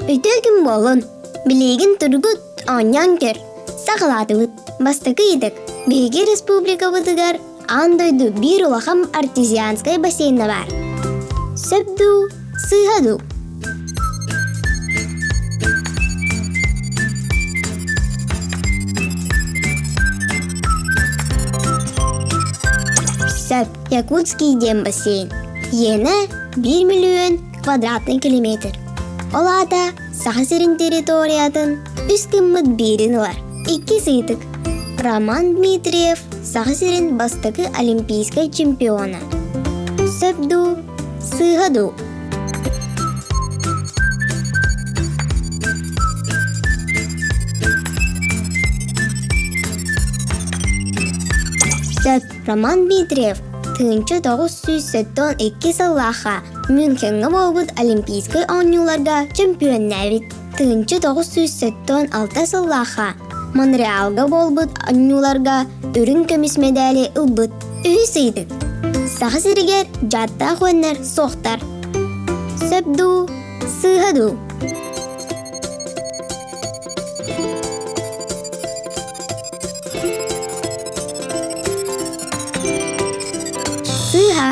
Үтүө күн буолун! Билигин тургут, оонньоон көр. Саҕалаатыбыт. Бастакы ыйытык. Биһиги республикабытыгар аан дойду биир улахан артезианскай бассейна баар. Сөп дуу, сыыһа дуу? Сөп. Якутский диэн бассейн. Иэнэ 1 миллион квадратный километр. Ол аата Саха сирин территориятын үс гыммыт биирин ылар. Иккис ыйытык. Роман Дмитриев Саха сирин бастакы олимпийскай чемпиона. Сөп дуу, сыыһа дуу? Сөп. Роман Дмитриев 1972 сыллаахха Мюнхеҥҥа буолбут Олимпийскай оонньууларга чөмпүйүөннээбит. 1976 сыллаахха Монреалга буолбут оонньууларга үрүҥ көмүс мэдээли ылбыт. Үһүс ыйытык. Саха сиригэр дьааттаах уоннар суохтар. Сөп дуу, сыыһа дуу? Сыыһа.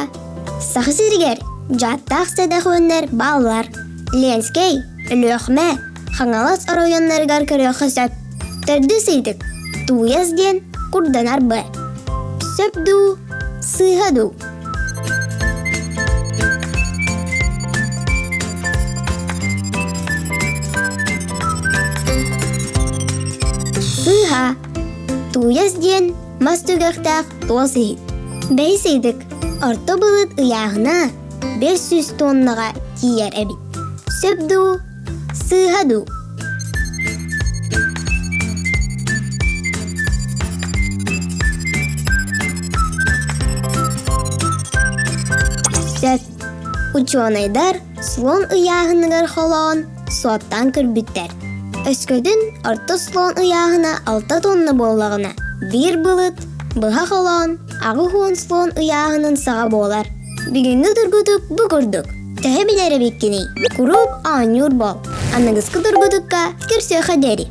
Саха сиригэр дьааттаах сэдэх уоннар бааллар. Ленскэй, Өлүөхүмэ, Хаҥалас оройуоннарыгар көрүөххэ сөп. Төрдүс ыйытык. Тууйас диэн курданар б. Сөп дуу, сыыһа дуу? Сыыһа. Тууйас диэн мас түгэхтээх туос иһит. Бэһис ыйытык. Орто былыт ыйааһына 500 тоннаҕа тиийэр эбит. Сөп дуу, сыыһа дуу? Сөп. Учуонайдар слон ыйааһыныгар холоон суоттаан көрбүттэр. Өскөтүн орто слон ыйааһына 6 тонна буоллаҕына, биир былыт быһа холоон 80 слон ыйааһынын саҕа буолар. Бүгүҥҥү тургутук бу курдук. Төһө билэр эбиккиний? Куруук оонньуур буол. Аныгыскы тургутукка көрсүөххэ диэри.